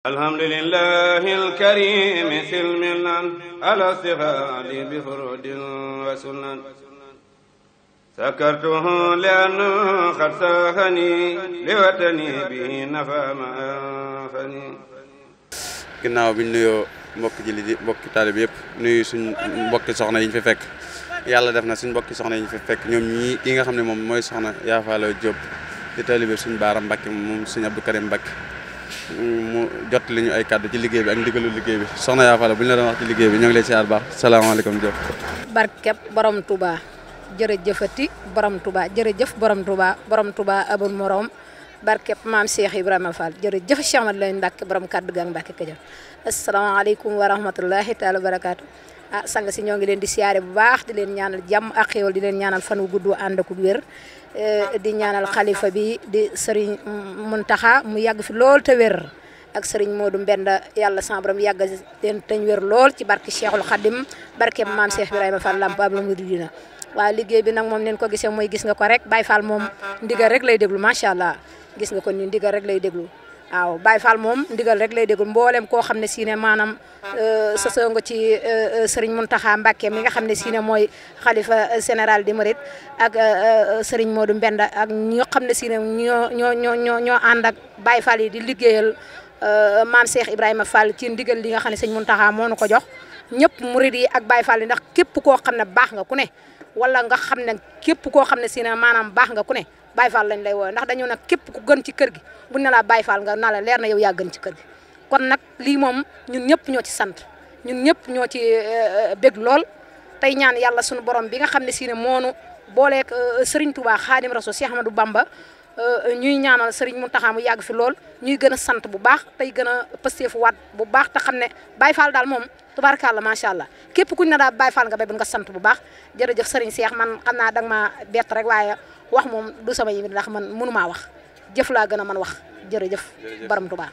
alhamdulillahi alkarim silmilan ala stifadi bi furudin wa sunan sakartuhu liannu qad sahani liwatani bihi nafa ma anfani. ginnaaw bi ñu nuyoo mbokki jullit yi mbokki taalibe yëpp nuyu suñ mbokki soxna yi ñu fi fekk yàlla def na suñ mbokki soxna yi ñu fi fekk ñoom ñii ki nga xam ne moom mooy soxna Yaafalo Diop di taalibe suñ Baara Mbacke moom suñ Abdou Karim Mbacke mu jot li ñu ay kàddu ci liggéey bi ak ndigalu liggéey bi soxna Yaafalo bu ñu la doon wax ci liggéey bi ñoo ngi lay siyaar baax salaamaaleykum Diop. barkeb borom Touba jërëjëfati borom Touba jërëjëf borom Touba borom Touba abul morom barkeb maam Cheikh Ibrahima Fall jërëjëf Cheikh Ahmadou Lamine Mbacke borom kaddu gang Mbacke Kajoor asalaamaaleykum wa rahmatullahi taala wa barakaatu. Sang si ñoo ngi leen di siyaare bu baax di leen ñaanal jàmm ak xéwal di leen ñaanal fan wu gudd ànd ak wér di ñaanal xalifa bi di Serigne Mountakha mu yàgg fi lool te wér ak Serigne Modou Mbenda yàlla sama borom yàgg leen teñ wér lool ci barke Cheikhul Khadim barke maam Cheikh Ibrahima Fall Lamp Babul Mouridina. waaw liggéey bi nag moom neen ko gisee mooy gis nga ko rek Baye Fall moom ndigal rek lay déglu macha allah gis nga ko ni ndigal rek lay déglu. waaw Baye Fall moom ndigal rek lay déglu mboolem koo xam ne si ne maanaam sosoo nga ci Serigne Mountakha Mbacké mi nga xam ne si ne mooy xalifa général di Mouride ak Serigne Modou Mbenda ak ñi nga xam ne si ne ñoo ànd ak Baye Fall yi di liggéeyal maam Cheikh Ibrahima Fall ci ndigal li nga xam ne Serigne Mountakha moo nu ko jox ñëpp Mouride yi ak Baye Fall yi ndax képp koo xam ne baax nga ku ne wala nga xam ne képp koo xam ne si ne maanaam baax nga ku ne Baye Fall lañ lay woowe ndax dañu nag képp ku gën ci kër gi buñ ne laa Baye Fall nga na la leer na yow yaa gën ci kër gi kon nag lii moom ñun ñëpp ñoo ci sant ñun ñëpp ñoo ci bég lool tey ñaan yàlla suñu borom bi nga xam ne si ne moonu booleeg Serigne Touba Khadim Rasoul Cheikh Ahmadou Bamba ñuy ñaanal Serigne Mountakha mu yàgg fi lool ñuy gën a sant bu baax tey gën a pësteefu waat bu baax te xam ne Baye Fall daal moom tubaarkàlla macha allah képp kuñ ne daal Baye Fall nga béy nga sant bu baax jërëjëf Serigne Cheikh man xam naa danga ma bett rek waaye wax moom du sama yi ndax man mënumaa wax jëf laa gën a mën wax jërëjëf borom Touba